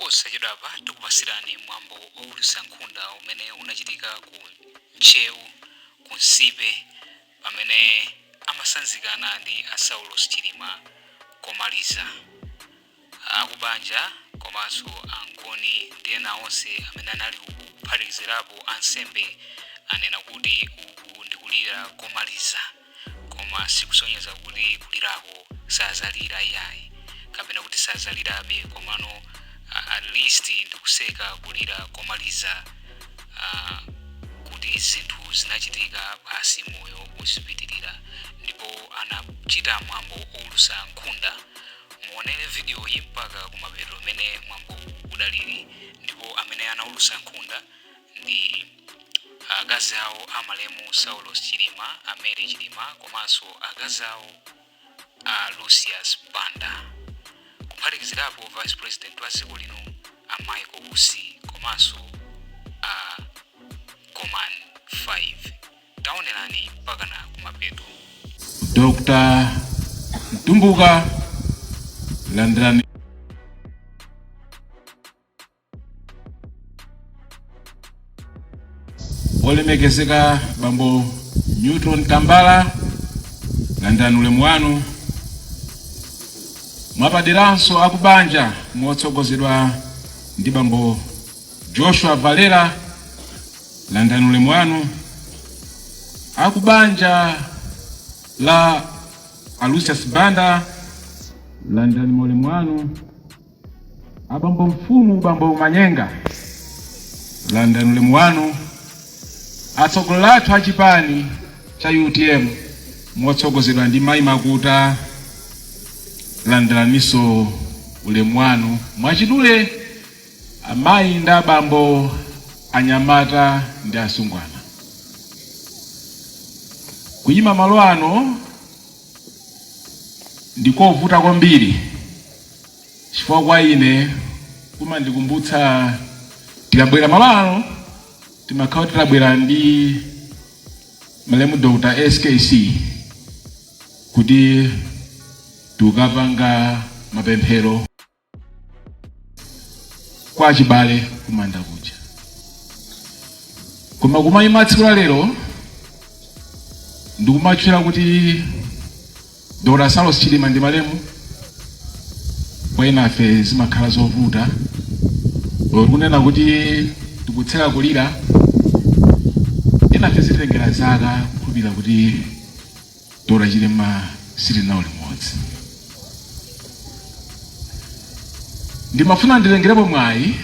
Posachedwapa tikupasirani mwambo owulutsa nkhunda umene unachitika ku Ntcheu ku Nsipe pamene amasanzikana ndi a Saulos Chilima komaliza. Akubanja komanso Angoni ndi ena onse amene anali uku kuphatikizirapo ansembe anena kuti uku ndi kulira komaliza. Koma sikusonyeza kuti kulirako sazalira iyayi kapena kuti sazalirabe, komano at least ndikuseka kulira komaliza kuti zinthu zinachitika basi, moyo uzipitirira. Ndipo anachita mwambo owulutsa nkhunda. Muonere video iyi mpaka kumapeto mmene mwambo udalili. Ndipo amene anaulutsa nkhunda ndi akazi awo a malemu Saulos Chilima, a Mary Chilima, komanso akazi awo a Lucius Banda, kuphatikizirapo Vice President wa dziko lino a Michael Usi komanso a Command 5. Taonerani mpakana kumapeto. Dr. Mtumbuka, landirani Olemekezeka Bambo Newton Kambala, landirani ulemu wanu. Mwapaderanso akubanja motsogozedwa ndi Bambo Joshua Valera, landirani ulemu wanu. Akubanja la a Lucius Banda, landirani ulemu wanu. Abambo mfumu Bambo Manyenga, landirani ulemu wanu. Atsogoleri athu a chipani cha UTM motsogozedwa ndi Mayi Makuta, landiraninso ulemu wanu. Mwachidule, amayi ndi abambo, anyamata ndi asungwana, kuyima malo ano ndikovuta kwambiri, chifukwa kwa ine kumandikumbutsa tikabwera malo ano timakhala titabwera ndi malemu Dr. SKC kuti tikapanga mapemphero kwa achibale kumanda kuja. Koma kumayima tsiku la lero ndikumatchula kuti Dr. Saulos Chilima ndi malemu, kwa enafe zimakhala zovuta kunena kuti tikutseka kulira. Enafe zitengera zaka kukhulupirira kuti Dr. Chilima sitili nawo limodzi. Ndimafuna nditengerepo mwayi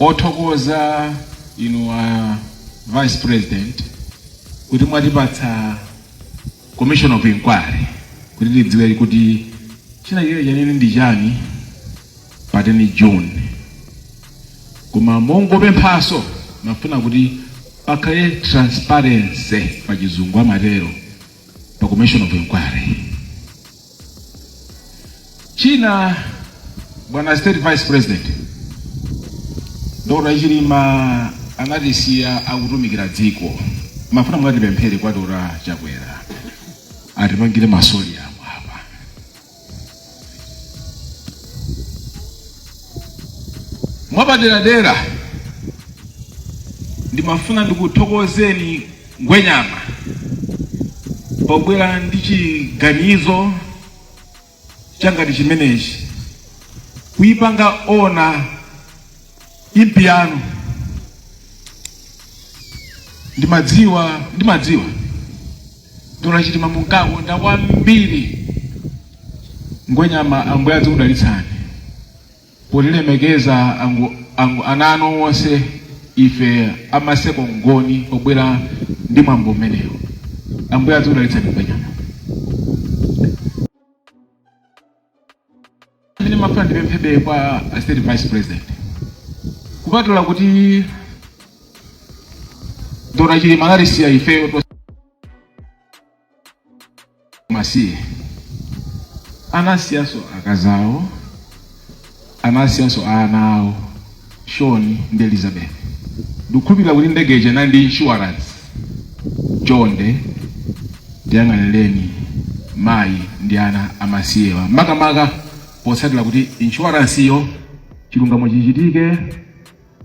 othokoza inu a Vice President kuti mwatipatsa commission of inquiry kuti tidziwe kuti chinachitika chanene ndi chani pa 10 June. Koma mongopemphaso, mafuna kuti pakhale transparency, pa Chizungu amatero, pa commission of inquiry. China, bwana State Vice President, Dr. Chilima anatisiya akutumikira dziko. Mafuna mukatipemphere kwa Dr. Chakwera atipangire mausoleum apa. Mwapaderadera ndimafuna ndikuthokozeni Ngwenyama pobwera ndi chiganizo changati chimenechi, kuyipanga honour impi yanu. Ndimadziwa Dr. Chilima munkakonda kwambiri. Ngwenyama, Ambuye adzikudalitsani potilemekeza ana anu onse ife amaseko Ngoni pobwera ndi mwambo umenewo. Ambuye adzikudalitsani, Ngwenyama. Amene mafuna ndipemphebe kwa State Vice President, kupatula kuti Dr. Chilima anatisiya ifeyo masiye, anasiyanso akazawo, anasiyanso ana awo Sean ndi Elizabeth. Ndikukhulupirira kuti ndege ija inali ndi insurance. Chonde tiyang'anireni mayi ndi ana amasiyewa, makamaka Potsatira kuti insurance yo, chilungamo chichitike,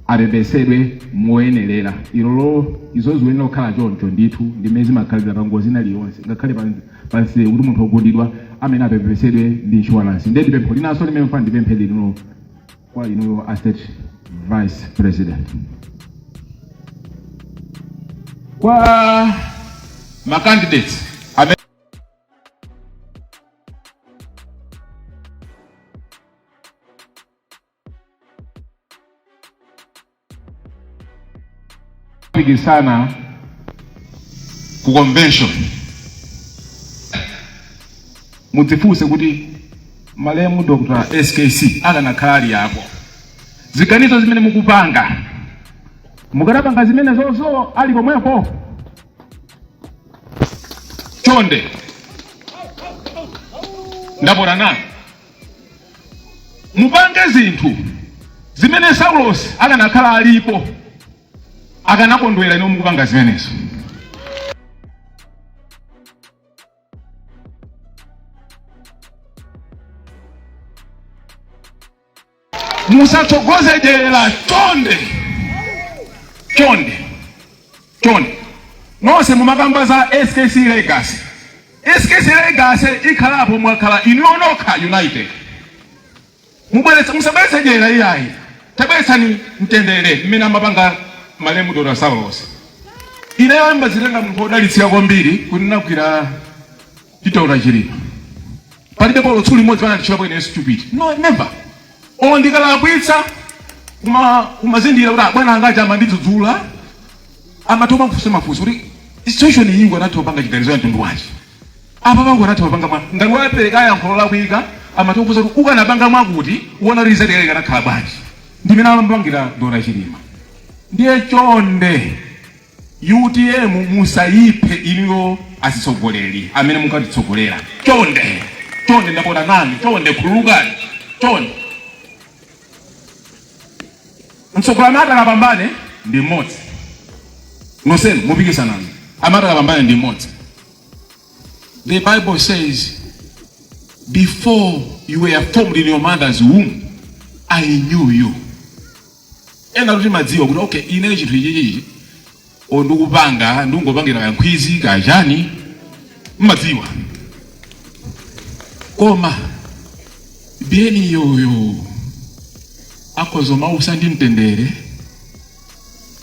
apepesedwe moyenerera. Ilolo izo ziyenera kukhala choncho ndithu, ndimene zimakhalira pa ngozi ina iliyonse, ngakhale pansewu kuti munthu ogundidwa amene apepesedwe ndi insurance. Ndiye ndipempho linanso limene mfana ndipemphe lino kwa inuyo a State Vice President, kwa ma candidates amene pikisana ku convention, mudzifunse kuti malemu Dr. SKC akanakhala ali apo, ziganizo zimene mukupanga mukanapanga zimene zozo ali pomwepo? Chonde, ndapota nanu, mupange zinthu zimene Saulos akanakhala alipo akanakondwera ino mukupanga zimenezo. Musatsogoze dyera, chonde, chonde, chonde. Nonse mumakamba za SKC legacy. SKC legacy ikhalapo mwakhala inuyo nokha united. Mubweretse, musabweretse dyera iyayi, tabweretsani mtendere mmene amapanga malemu Dr. Saulos. Ineyo mbazitenga munthu wodalitsika kwambiri kuti ndinagwira Dr. Chilima. Palibe polo tsiku limodzi pananditchulapo ine stupid, no, never. Olo ndikalakwitsa kuma kumazindikira kuti abwana anga aja amandidzudzula, amatopa mfunso mafunso kuti situation iyi anatha kupanga chiganizo ya mtundu wanji apa, pangu anatha kupanga mwa ngati wapereka yankho lolakwika, amatokuza kuti ukanapanga mwakuti uona kuti result yake ikanakhala bwanji. Ndimene amapangira Dr. Chilima. Ndiye chonde, UTM musayiphe inuyo azitsogoleri amene mukatitsogolera. Chonde, chonde, ndapota nanu, chonde, khululukani, chonde. Mtsogoleri amene atakapambane ndi mmodzi, nonsenu mupikisanani, amene atakapambane ndi mmodzi. The Bible says, "Before you were formed in your mother's womb, I knew you." Ena kuti madziwa kuti okay, ine chinthu ichichichi o ndikupanga, ndingopangira kankhwizi kachani, mmadziwa. Koma biyeni yoyo akhoza mausa ndi mtendere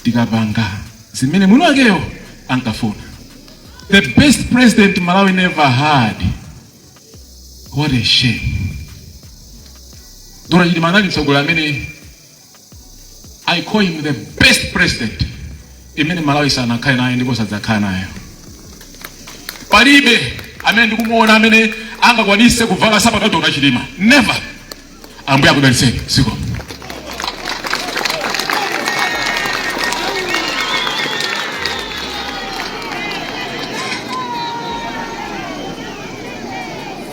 tikapanga zimene mwini wakeyo ankafuna. The best president Malawi never had. What a shame. Dr. Chilima anali mtsogoleri amene I call him the best president imene Malawi sanakhale nayo ndipo sadzakhala nayo. Palibe amene ndikumuona amene angakwanise kuvala sapato ya Dr. Chilima, never. Ambuye akudalitseni siko.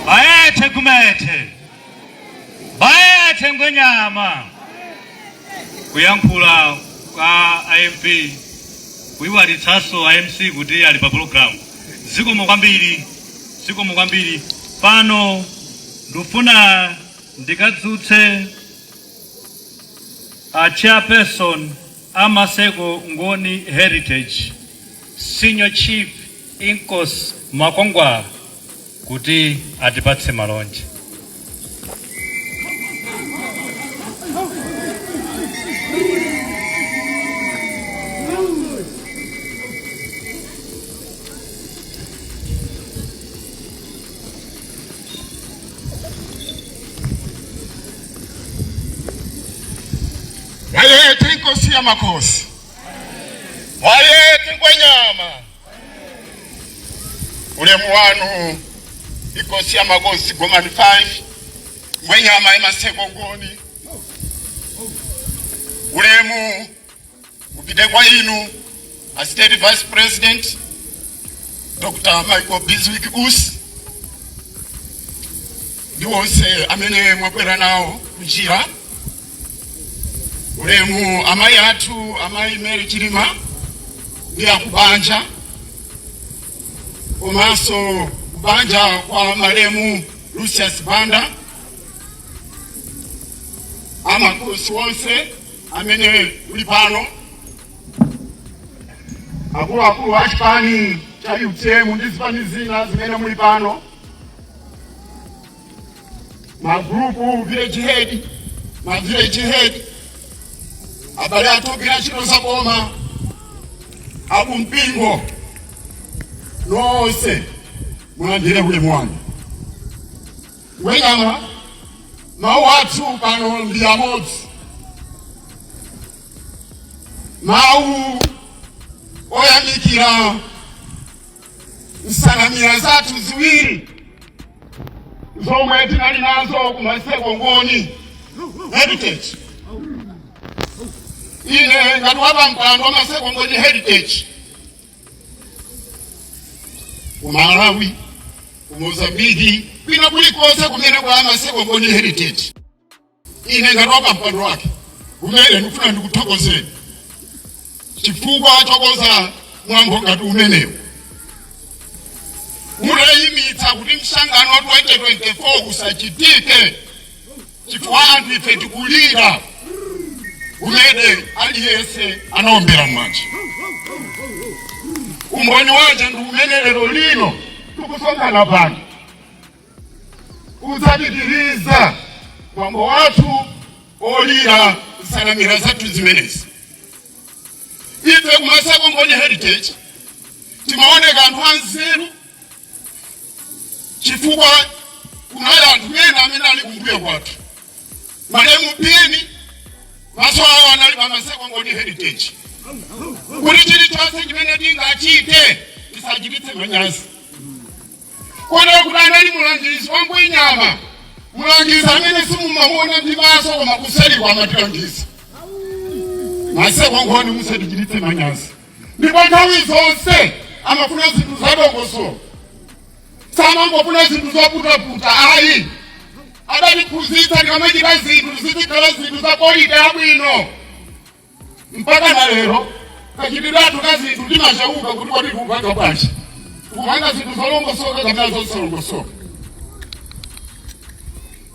Bayethe kumethe, bayethe ngwenyama. Kuyankhula kwa IMP kuiwalitsanso IMC kuti ali pa program. Zikomo kwambiri, zikomo kwambiri. Pano ndifuna ndikadzutse a chairperson amaseko Ngoni Heritage, Senior Chief Inkosi Makwangwala, kuti atipatse malonje. Bayethe inkosi yamakhosi. Bayethe ngwenyama. Ulemu wanu inkosi yamakhosi Gomani 5, ngwenyama yamaseko Ngoni. Ulemu upite kwa inu a State Vice President Dr. Michael Bizwick Usi ndi onse amene mwabwera nawo kunjira. Ulemu amayi athu, amayi Mary Chilima ndi akubanja, komanso kubanja kwa malemu Lucius Banda. Amakhosi onse amene muli pano, akuluakulu a chipani cha UTM ndi zipani zina zimene muli pano, magrupu village head, ma village head, abale athu ogwira ntchito za boma, akumpingo nonse, mulandire ulemu wanu. Ngwenyama, mawu athu pano ndi amodzi, mawu oyamikira nsanamira zathu ziwiri zomwe tinali nazo ku Maseko Ngoni Heritage. Ine ngati wapampando wa Maseko Ngoni Heritage ku Malawi, ku Mozambiki, kwina kulikonse kumene kwa Maseko Ngoni Heritage, ine ngati wapampando wake kumene, ndikufuna ndikuthokozeni chifukwa chokonza mwambo ngati umenewu. Mutayimitsa kuti msangano wa 2024 usachitike chifukwa anthu ife tikulira, umene aliyense anaombera m'manja. Umboni wache ndi umene lero lino tikusonkhana pano kudzapitiriza mwambo wathu olira nsanamira zathu zimenezi. Ife ku Maseko Ngoni Heritage timaoneka anthu anzeru chifukwa kunali anthu ena amene ali kumbuyo kwathu. Malemu Pini, maso awo anali pa Maseko Ngoni Heritage kuti chilichonse chimene tingachite tisachititse manyazi. Kotero kuti anali mulangizi wa Ngwenyama, mulangizi amene simumamuona ndi maso koma kuseri kwa amatilangiza: "Maseko Ngoni, musatichititse manyazi." Ndipo nthawi zonse amafuna zinthu zadongosolo, samangofuna zinthu zoputaputa ayi. Adatiphunzitsa tikamachita zinthu zizikhala zinthu za quality yabwino. Mpaka na lero kachitidwe athu ka zinthu timachauka kuti kodi tikupanga bwanji, tikupanga zinthu zolongosoka kapena zosalongosoka.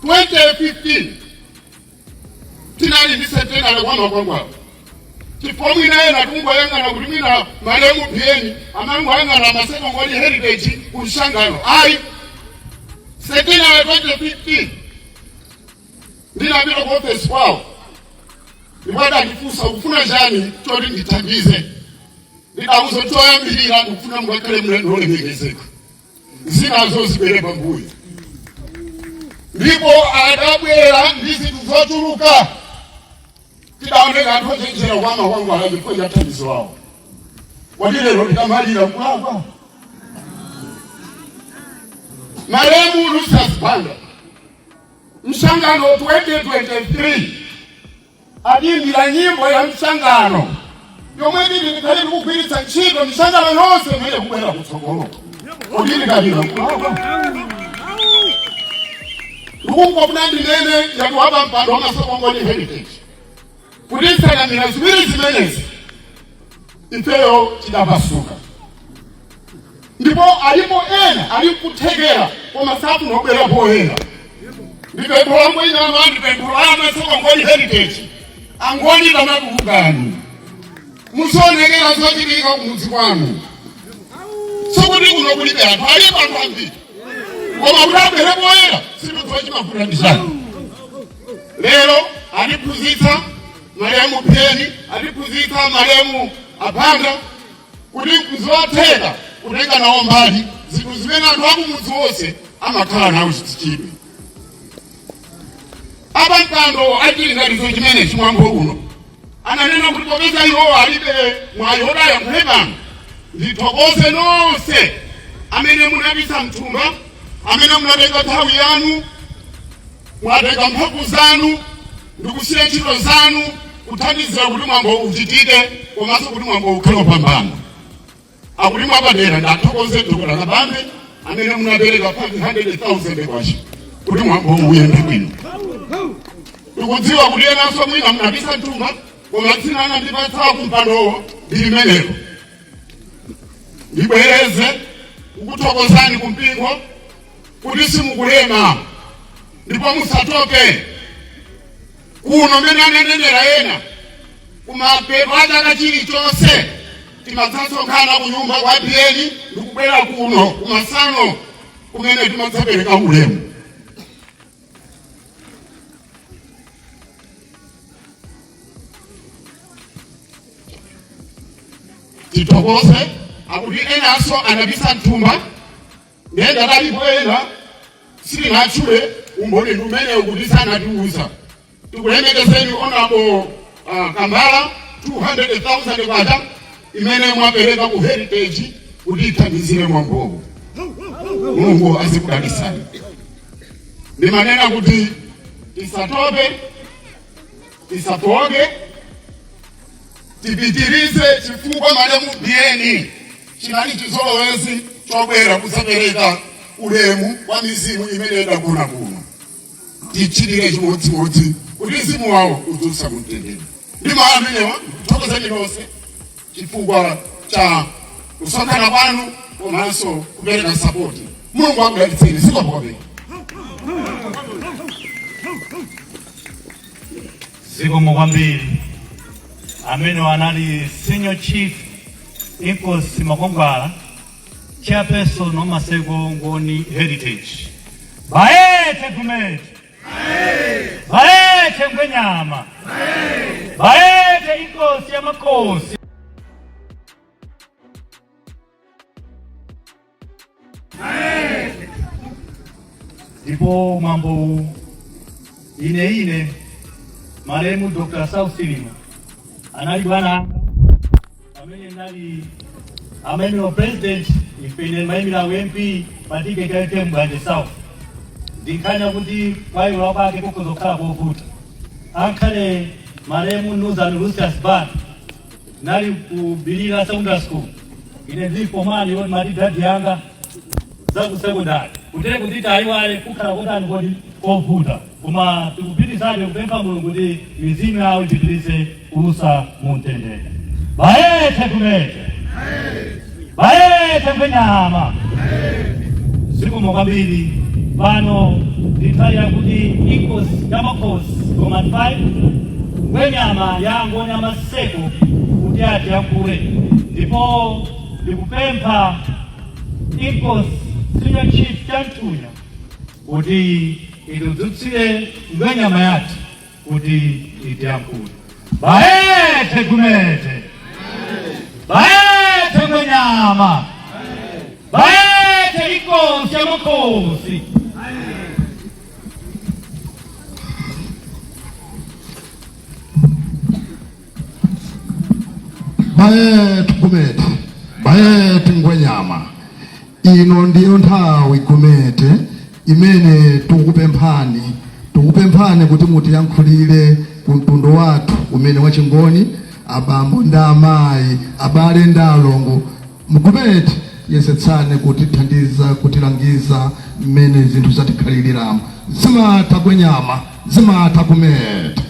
2015 tinali ndi centenary kwa Makwangwala, chifukwa mwina ena tikungoyang'ana kuti mwina malemu Biyeni amangoyang'ana Maseko Ngoni Heritage kumshangano. Ayi, centenary 2015 ndinapita ku ofesi kwawo ndipo adandifunsa, "Ukufuna chani choti ndithandize?" Ndidauza, "Choyambirira ndikufuna mukakhale mlendo olemekezeka, zinazo zibwere pambuyo." Ndipo adabwera ndi zinthu zochuluka. Tidaoneka anthu ochenjera kwa Makwangwala chifukwa cha thandizo lawo. Kodi lero tikamalira kulakwa? Malemu Lucius Banda, mshangano 2023 adimbira nyimbo ya mshangano yomwe ndili ndikhale ndikugwiritsa ntchito mishangano yonse imene kubwera kutsogolo. Kodi ndikalira kulakwa? Ndikungofuna ndinene ngati wapampando wa Maseko Ngoni Heritage kuti nsanamira ziwiri zimenezi ifeyo tidapasuka, ndipo alipo ena ali kuthekera koma safuna kubwera poyera. Ndipempho la Ngwenyama, ndipempho la Maseko Ngoni Heritage: Angoni tamatulukani, musionekera zochitika kumudzi kwanu. Sikuti kuno kulibe anthu, alipo anthu ambiri, koma kuti abwere poyera sindidziwa chimavuta ndi chani. Lero atiphunzitsa malemu Pheni, atiphunzitsa malemu Abanda kuti nzotheka kutenga nawo mbali zinthu zimene anthu akumudzi wonse amakhala nawo chidwi. Apampando achilinganizo chimene chimwambo uno ananena kuti popeza iwo alibe mwayi wodayankhule pano, ndithokoze nonse amene munabisa mthumba, amene munatenga nthawi yanu, mwatenga mphamvu zanu ndikusiya ntchito zanu kuthandizira kuti mwambo uchitike komanso kuti mwambo ukhale wopambana. Akuti mwapadera ndathokoze Dr. Kabambe amene munapereka 500,000 kwacha kuti mwambo uyende bwino. Ndikudziwa kuti enanso mwina munabisa mthumba, koma dzina anandipatsa kumpandowo ndi limenelo. Ndibwereze kukuthokozani kumpingo kuti simukulema ndipo musatope. Kuno Kuno mmene ananenera ena, kumapeto a chaka chilichonse timadzasonkhana ku nyumba kwa Biyeni ndikubwera kuno kumasano kumene timadzapereka ulemu. Tithokoze akuti enanso anapisa mthumba, ndiye ngati alipo ena sitinatchule, umboni ndi umenewu kuti sanatiuza. Tikulemekezeni Honorable Kambala, 200,000 kwacha imene mwapereka ku Heritage kuti ithandizire mwambowo. Mulungu azikudalitsani. Ndimanena kuti tisatope, tisafoke, tipitirize, chifukwa malemu Biyeni chinali chizolowezi chobwera kudzapereka ulemu kwa mizimu imene idagona kuno. Tichitire chimodzimodzi kuti mzimu wawo udzutsa mumtendere. Ndi mawu amenewa, ndikuthokozeni nonse chifukwa cha kusonkhana kwanu komanso kupereka support. Mulungu akudalitseni. Zikomo kwambiri. Zikomo kwambiri. Amene anali Senior Chief Inkosi Makwangwala, chairperson wa Maseko Ngoni Heritage. Bayete Gumete, bayete Ngwenyama, bayete Inkosi ya Makosi. Ndipo mwambo ine malemu Dr. Saulos Chilima anali bwana anga amene nali amene wa president, ife ine mayimira ku MP pa tiketi ya UTM Mulanje South. Ndinkhani kuti kwayiwala kwake kukhoza kukhala kovuta. Ankhale malemu Nuzani Lucius Banda, nali ku Bilira Secondary School, ine ndili form one, yoti mati daddy yanga za ku secondary kutere kuti tayiwale kukhala kotani kodi kovuta, koma tikupitirizabe kupempha Mulungu kuti mizimu yawo ipitirize kuusa mu mtendere. Bayete Gumete, bayete Ngwenyama. Zikomo kwambiri. Pano ndi nthawi yakuti Inkosi ya Makhosi Gomani 5, Ngwenyama ya Ngoni Maseko, kuti atiyankhule, ndipo ndikupempha Inkosi Senior Chief Chanthunya kuti itidzutsire Ngwenyama yathu kuti itiyankhule. Bayete Gumete, bayete Ngwenyama, bayete Inkosi ya Makhosi. Bayete Gumete, bayete Ngwenyama. Ino ndiyo nthawi, Gumete, imene tikukupemphani kuti mutiyankhulire ku mtundu wathu umene wachingoni, abambo ndi amayi, abale ndi alongo. Mgumete, yesetsani kutithandiza, kutilangiza mmene zinthu zatikhaliramo. Zimatha Ngwenyama, zimatha Gumete.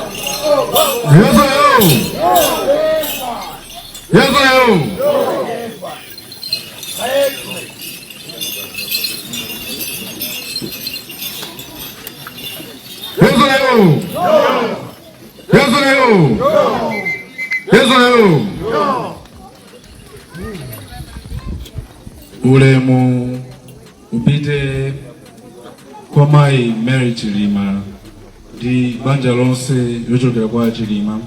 Yeso yo! Yeso yo! Yeso yo! Yeso yo! Yeso yo! Ulemu upite kwa Mayi Mary Chilima ndi banja lonse lochokera kwa Chilima.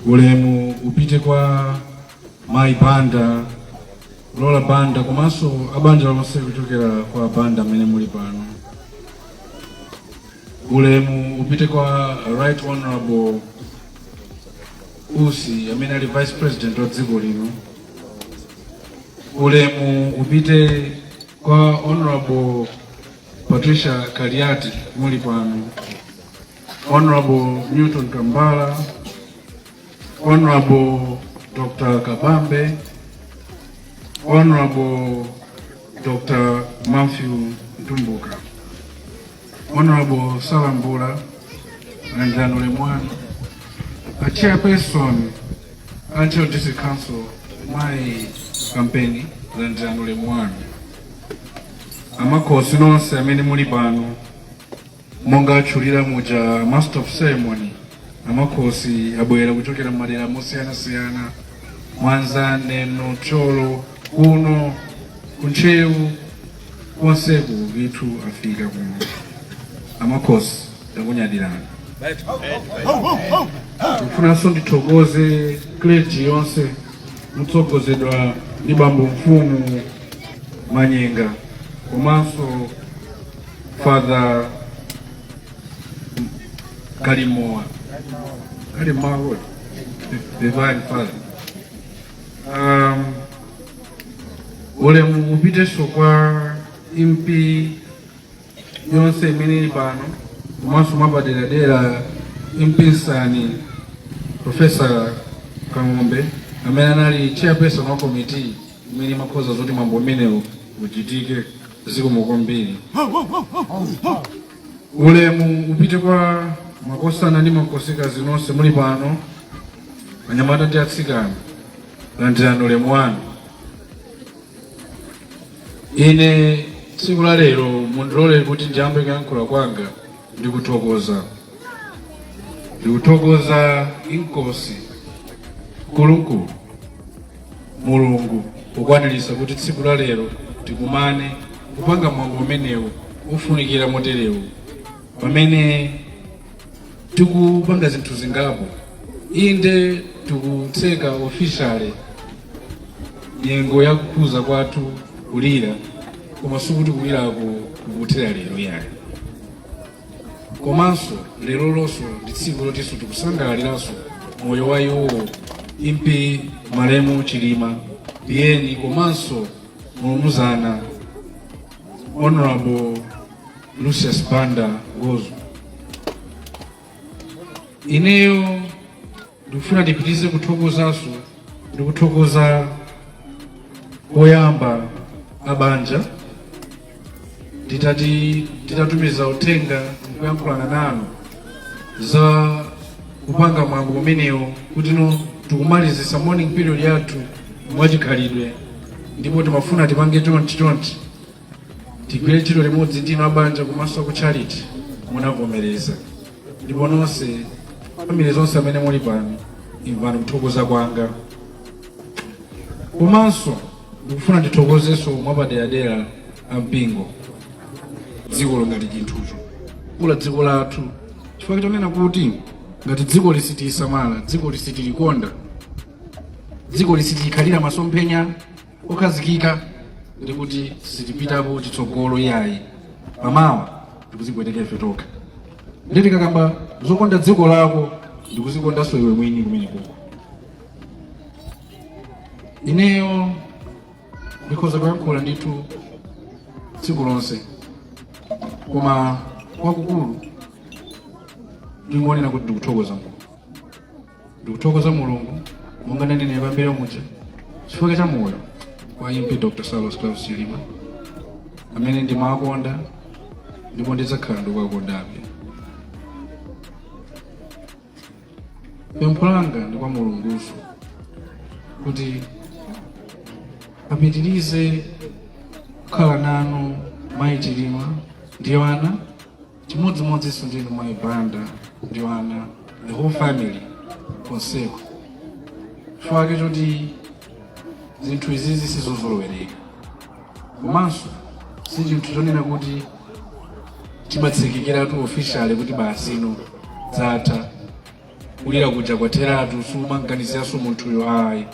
Ulemu upite kwa Mayi Banda. Lola Banda komanso abanja lonse kuchokera kwa Banda amene muli pano. Ulemu upite kwa Right Honorable Usi amene ali Vice President wa dziko lino. Ulemu upite kwa Honorable Patricia Kaliati muli pano, Honorable Newton Kambala, Honorable Dr. Kabambe, Honorable Dr. Matthew Mtumbuka, Honorable Salambula, landirani ulemu wanu, a chairperson Ntcheu District Council, Mai Kampeni, landirani ulemu wanu, amakhosi nonse amene muli pano, monga atchulira muja master of ceremony, amakhosi abwera kuchokera madera mosiyanasiyana, Mwanza, Neno, Thyolo, kuno kuNtcheu, konseku ndithu afika kuno. Amakhosi, takunyadirani. Ndikufunanso ndithokoze clergy yonse mutsogozedwa ndi bambo mfumu Manyenga komanso Father Kalimowa, Kalimowa, divine father. Ulemu upitenso kwa MP yonse imene ili pano komanso mwapaderadera MP Nsani, Professor Kang'ombe amene anali chairperson wa committee imene imakhoza zoti mwambo umenewu uchitike. Zikomo kwambiri. Ulemu upite kwa makosana ndi makosikazi nonse muli pano, anyamata ndi atsikana, landirani ulemu wanu. Ine tsiku la lero mundilole kuti ndiyambe kuyankhula kwanga ndikuthokoza inkosi Nkulunkulu Mulungu pokwanilisa kuti tsiku la lero tikumane kupanga mwambo umenewu ufunikira moterewu, pamene tikupanga zinthu zingapo. Inde, tikutseka officially nyengo yakukhuza kwathu kulira, koma sikuti kulirako kukuthera lero yayi. Komanso lero lonso ndi tsiku lotinso tikusangalaliranso moyo wa iwowo Impi malemu Chilima Biyeni komanso mulumuzana Honorable Lucius Banda Ngozo. Ineyo ndikufuna ndipitirize kuthokozanso, ndikuthokoza koyamba abanja. Titati titatumiza uthenga nkuyankhulana nanu za kupanga mwambo umenewo kuti no tikumalizisa mourning period yathu mwachikhalidwe, ndipo timafuna tipange chonchi chonchi, tigwire ntchito limodzi ndinu abanja komanso ku charity, munavomereza. Ndipo nonse family zonse amene muli pano, imvani kuthokoza kwanga. Komanso ndikufuna ndithokozenso mwapaderadera ampingo. Dziko ngati chinthucho kula dziko lathu, chifukwa chonena kuti ngati dziko lisitisamala, dziko lisitilikonda, dziko lisitilikhalira masomphenya okhazikika, ndikuti sitipitapo chitsogolo iyayi. Pamawa tikuzipweteka ife tokha. Ndi tikakamba zokonda dziko lako, ndikuzikondanso iwe mwini kumene koko. Ineyo ndikhoza kuyankhula ndithu tsiku lonse, koma kwakukulu ndingonena kuti ndikuthokoza Mulungu, ndikuthokoza Mulungu monga ndanenera pamberi muja, chifukwa cha moyo wa Impi Dr. Saulos Klaus Chilima amene ndimakonda ndipo ndidzakhala ndikuwakondabe. Pempho langa ndi kwa Mulunguso kuti apitirize kukhala nanu mayi Chilima ndi ana, chimodzimodzinso ndinu mayi Banda ndi ana, the whole family konseko, chifukwa choti zinthu izizi sizozolowereka, komanso si chinthu chonena kuti chimatsekekeratu officially kuti basi ino zatha, kulira kuja kwatheratu, sumanganiziranso munthuyo ayi.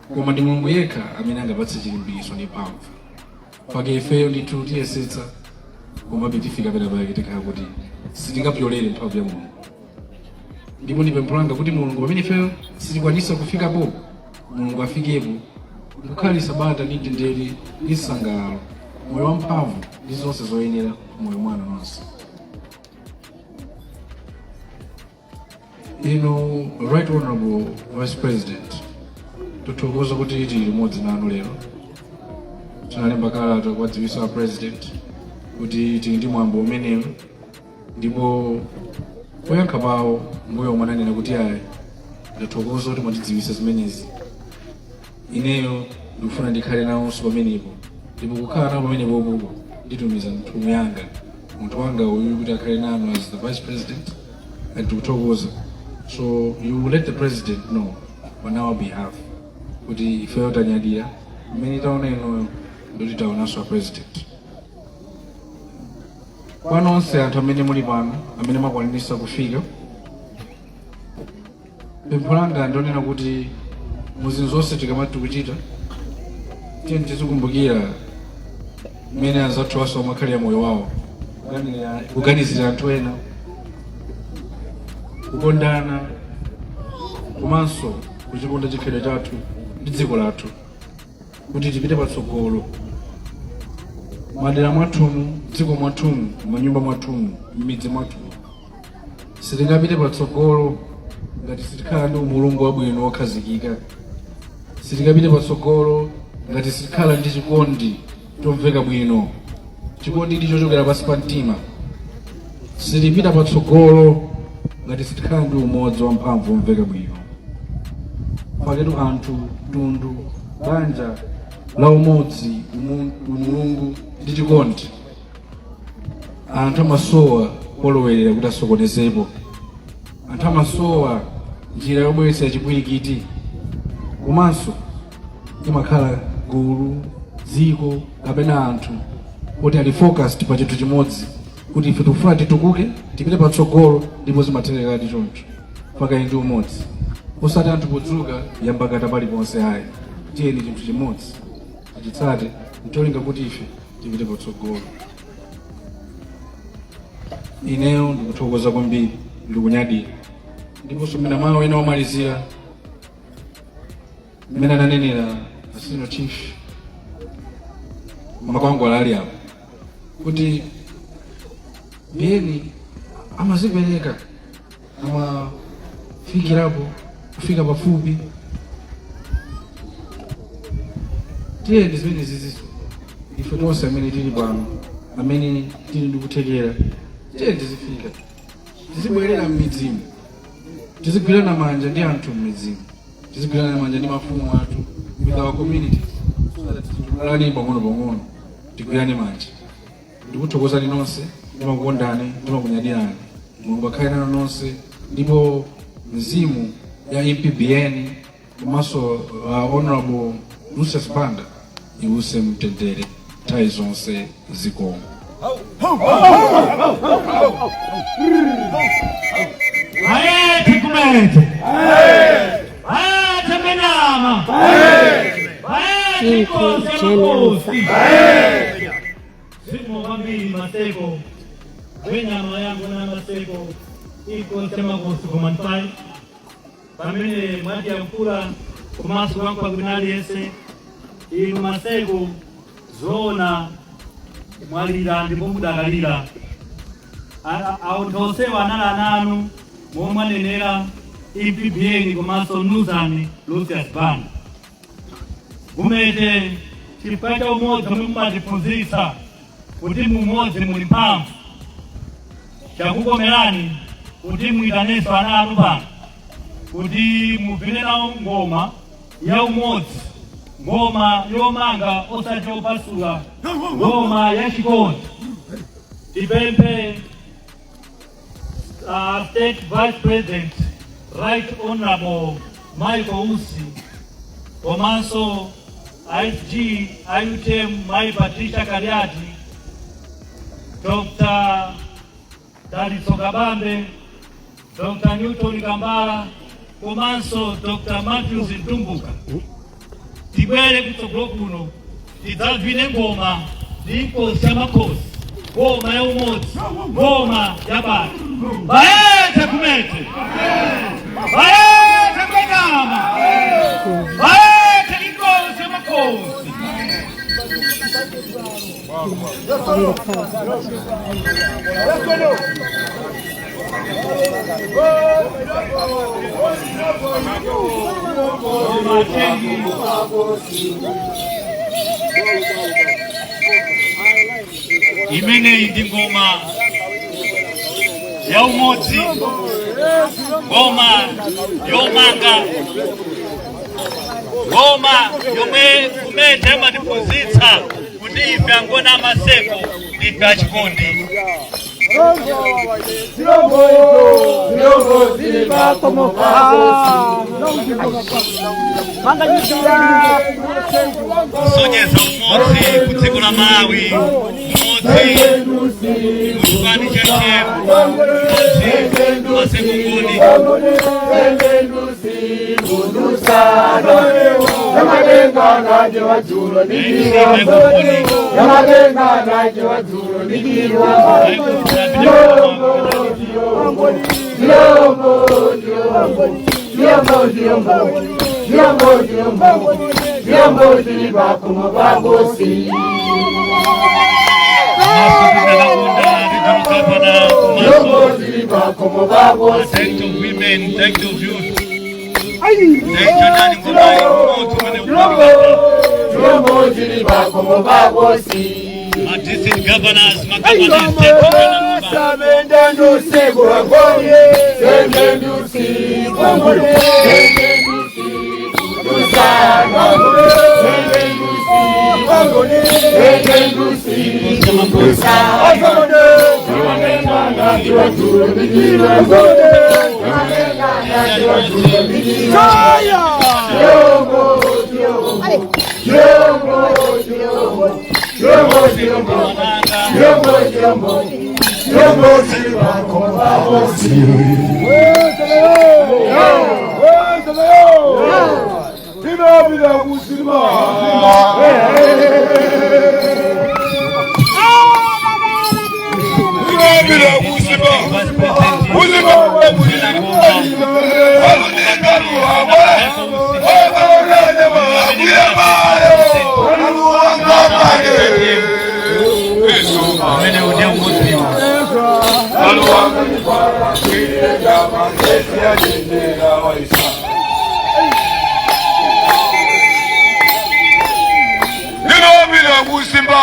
Koma ndi Mulungu yekha amene angapatse chilimbikitso ndi mphamvu. Pake ifeyo ndithu tiyesetsa, komabe tifika pena pake tikhala kuti sitingapyolere mphamvu ya Mulungu. Ndipo ndi pempho langa kuti Mulungu, pamene ifeyo sitikwanisa kufikapo, Mulungu afikepo ndikukhalisa bata ndi mtendere ndi msangalalo, moyo wamphamvu ndi zonse zoyenera moyo mwanu nonse. Inu Right Honorable Vice President, tithokoza kuti tili limodzi nanu lero. Tinalemba kalata kuwadziwitsa President kuti tili ndi mwambo umenewu, ndipo poyankha pawo mbuyo omwe ananena kuti ayi, ndathokoza kuti mwandidziwitsa zimenezi, ineyo ndikufuna ndikhale nawonso pamenepo, ndipo kukhala nawo pamenepopo nditumiza nthumwi yanga, munthu wanga uyu, kuti akhale nanu as the Vice President, and tikuthokoza. So you will let the President know on our behalf kuti ifeyo tanyadira mmene taona inuyo, ndoti taonanso a President. Kwa nonse anthu amene muli pano, amene mwakwanitsa kufika, pempho langa ndionena kuti muzinthu zonse tikamati tikuchita, tiyeni tizikumbukira mmene anzathu aso amakhalira moyo wawo, kuganizira anthu ena, kukondana, komanso kuchikonda chikhalidwe chathu ndi dziko lathu, kuti tipite patsogolo madera mwathumu, dziko mwathumu, manyumba mwathumu, m'midzi mwathumu. Sitingapite patsogolo ngati sitikhala ndi umulungu wabwino wokhazikika. Sitingapite patsogolo ngati sitikhala ndi chikondi chomveka bwino, chikondi ndi chochokera pansi pa mtima. Sitipita patsogolo ngati sitikhala ndi umodzi wamphamvu womveka bwino. Paketu anthu, mtundu, banja la umodzi, umulungu ndi chikondi, anthu amasowa polowerera kuti asokonezepo, anthu amasowa njira yobweretsa chipwirikiti. Komanso imakhala gulu, dziko kapena anthu kuti ali focused pa chinthu chimodzi, kuti ife tikufuna titukuke, tipite patsogolo, ndipo zimatherekadi choncho pakali ndi umodzi, osati anthu podzuka yambakata paliponse, ayi. Tiyeni chinthu chimodzi tichitsate ncholinga kuti ife tipite patsogolo. Ineyo ndikuthokoza kwambiri, ndikunyadira. Ndiponso mina mawu ena omalizira, mmene ananenera a Senior Chief Makwangwala ali apo, kuti Biyeni amazipereka, amafikirapo kufika pafupi. Tiyeni zimene zizizo, ife tonse amene tili pano, amene tili ndi kuthekera, tiyeni tizifika, tizibwerera m'midzimu, tizigwirana manja ndi anthu m'midzimu, tizigwirana manja ndi mafumu athu, with our communities, so that titukulane pang'ono pang'ono, tigwirane manja. Ndikuthokozani nonse, ndimakukondani, ndimakunyadirani. Mulungu akhale nanu nonse, ndipo mzimu ya MPBN komanso Honorable Lucius Banda iwuse mtendere nthawi zonse. Zikomo. Bayethe Gumede! Bayethe Menama! Bayethe Inkosi yamakhosi! Zikomo kwambiri Maseko, wenyama yangu na Maseko, Inkosi yamakhosi command 5, pamene mwatiyankhula komanso kuyankhula kwina aliyense. Inu Maseko, zoona mwalira ndipo mudakalira. Anthu onsewa anali ana anu, momwe mwanenera EPBN komanso Nuzani Lucius Banda. Gumete, chifukwa cha umodzi omwe mumatiphunzitsa kuti mumodzi muli mphamvu, chakukomerani kuti muyitanenso ana anu pano kuti muvine nawo ngoma ya umodzi, ngoma yomanga osati yopasula, ngoma ya chikondi. Tipemphe State Vice President Right Honorable Michael Usi komanso SG IUTM Mai Patricia Kaliati, Dr. Dalitso Kabambe, Dr. Newton Kambala komanso Dr. Matthews Mtumbuka. Tibwere kutsogolo kuno tidzavine ngoma ndi inkosi yamakhosi, ngoma ya umodzi, ngoma ya bata. Bayethe Gumede, bayethe Ngonyama, bayethe inkosi yamakhosi. Imeneyi ndi ngoma ya umodzi, ngoma yomanga, ngoma yomwe Gumede amatiphunzitsa kuti ife Angoni amaseko ndife achikondi. Kusonyeza umodzi ku dziko la Malawi, umodzi ku chipani cha UTM, umodzi Maseko Ngoni. Director of women, director of youth, director nani ngoma umodzi umene ma district governors, ma governors, state governors. Vice President umene udiye umodziwo. Ndinobila kusimba.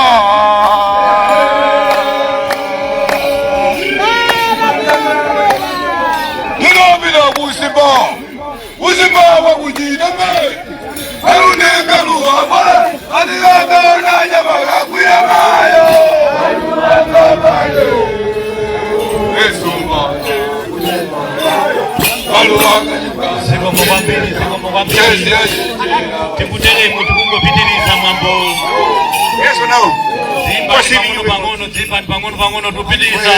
Ndinobila kusimba. Kusimba wakuchita me. Alunenga luhamba. Atilanga nanya makakuya mayo. Esumba. Aluwanga. Zikomo kwambiri, zikomo kwambiri. Tikuteremo tikungopitiriza mwambo. Yesu nawo. Dzimba pang'ono pang'ono, dzimba pang'ono pang'ono, tupitiriza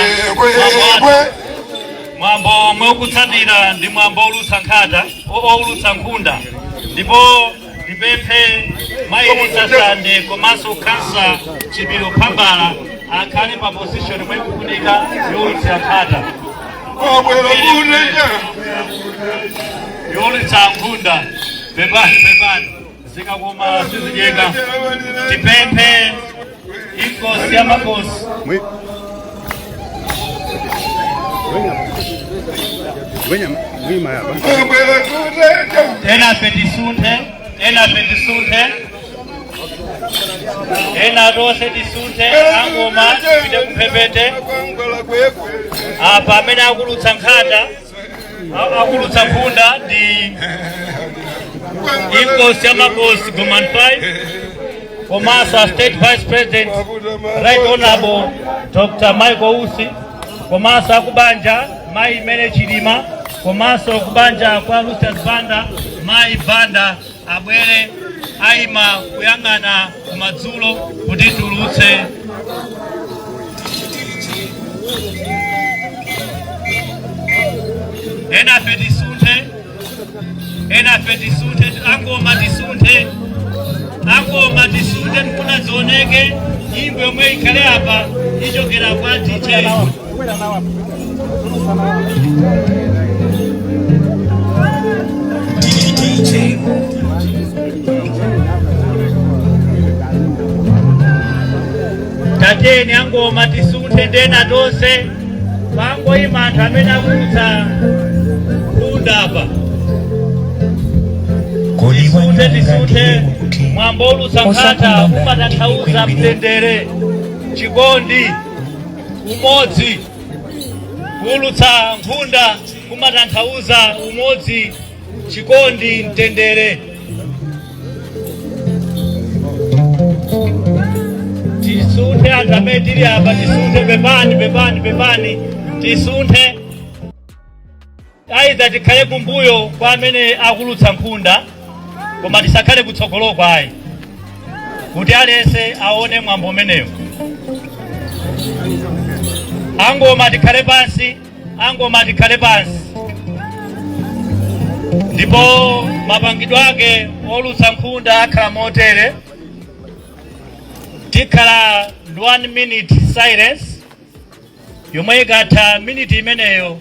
mwambo wathu. Mwambo omwe ukutsatira ndi mwambo olutsa nkhata, owulutsa nkhunda, ndipo ndipemphe mayi Lisa Sande komanso khansa Chipilo Phambala akhale pa position imwe ikufunika yowulutsira nkhata, yowulutsa nkhunda. Pepani, pepani, zikakoma sizidyeka. Tipemphe inkosi ya makosi. Ena petisunthe, ena petisunthe, ena tonse tisunthe, angoma tipite kumphepete. Apa amene akulutsa nkhata, akulutsa nkhunda ndi inkosi ya makosi Goman 5 komanso a State Vice President, Right Honorable Dr. Michael Usi, komanso akubanja mayi Mene Chilima, komanso kubanja kwa Lucius Banda, mayi Banda abwere ayima kuyang'ana kumadzulo kuti tulutse. Ena afe tisunthe, ena afe tisunthe, angoma tisunthe. Angoma tisunthe, tifuna zioneke. Nyimbo yomwe ikhale apa ichokera kwa DJ. Tatiyeni angoma tisunthe, ndena tonse pangoyima anthu amene akulutsa nkhunda apa. Tisunthe, tisunthe. Mwambo olutsa nkhata umatanthauza mtendere, chikondi, umodzi. Kuulutsa nkhunda kumatanthauza umodzi, chikondi, mtendere. Tisunthe anthu amene tili apa, tisunthe. Pepani, pepani, pepani, tisunthe. Aidha tikhale kumbuyo kwa amene akulutsa nkhunda, koma tisakhale kutsogoloko ayi, kuti aliyense aone mwambo umenewo. Angoma tikhale pansi, angoma tikhale pansi. Ndipo mapangidwe ake olutsa nkhunda akhala motere: tikhala ndi 1 minute silence, yomwe ikatha minute imeneyo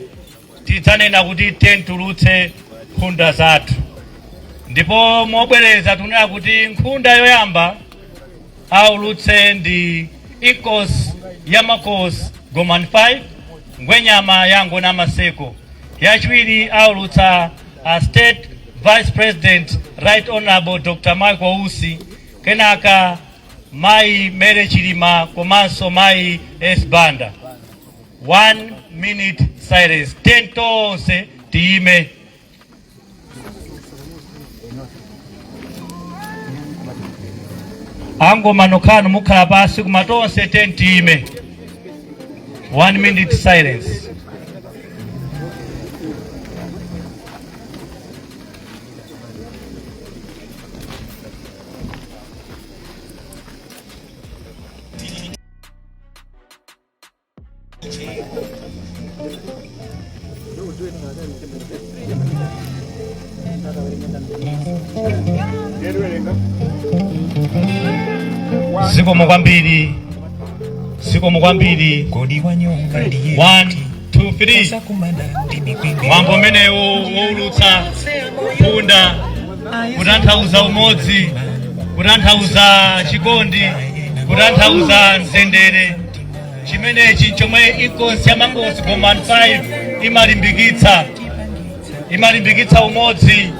tidzanena kuti titulutse nkhunda zathu. Ndipo mobwereza tunena kuti nkhunda yoyamba aulutse ndi Inkosi ya Makosi Gomani 5, Ngwenyama ya Ngoni Maseko. Yachiwiri aulutsa a State Vice President, Right Honorable Dr Michael Usi, kenaka Mayi Mary Chilima komanso Mayi S Banda. 1 minute silence, tonse tiyime. Angoma nokhanu mukhala pasi, koma tonse tiyime. 1 minute silence. Zikomo kwambiri, zikomo kwambiri. 1 2 3. Mwambo umenewo woulutsa nkhunda kutanthauza umodzi, kutanthauza chikondi, kutanthauza mtendere. Chimenechi chomwe Inkosi ya Makosi Gomani 5 imalimbikitsa. Imalimbikitsa umodzi,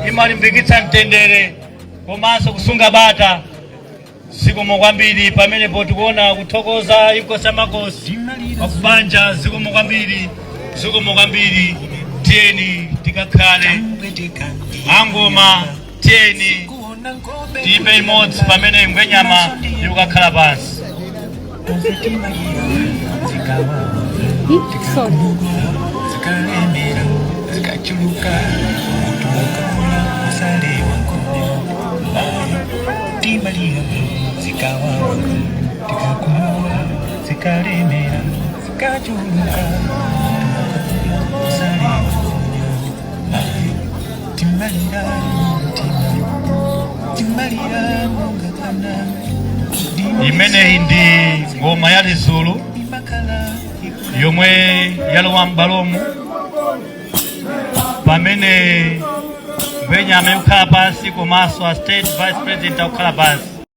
imalimbikitsa mtendere komanso kusunga bata. Zikomo kwambiri. Pamenepo tikuona kuthokoza Inkosi ya Makosi pakubanja. Zikomo kwambiri, zikomo kwambiri. Tiyeni tikakhale. Angoma, tiyeni tiyimbe imodzi pamene ngwenyama ikukakhala pansi. Zikalemera, zikachuluka, mutu usale wankhonya. Timalira zikawawa tikakumula, zikalemera, zikachuluka, mutu usale wankhonya. Timalira timalira monga kana. Imeneyi ndi ngoma ya Lizulu yomwe yalowa m'balomu pamene ngwenyama ikukhala pansi komanso a State Vice President akukhala pansi.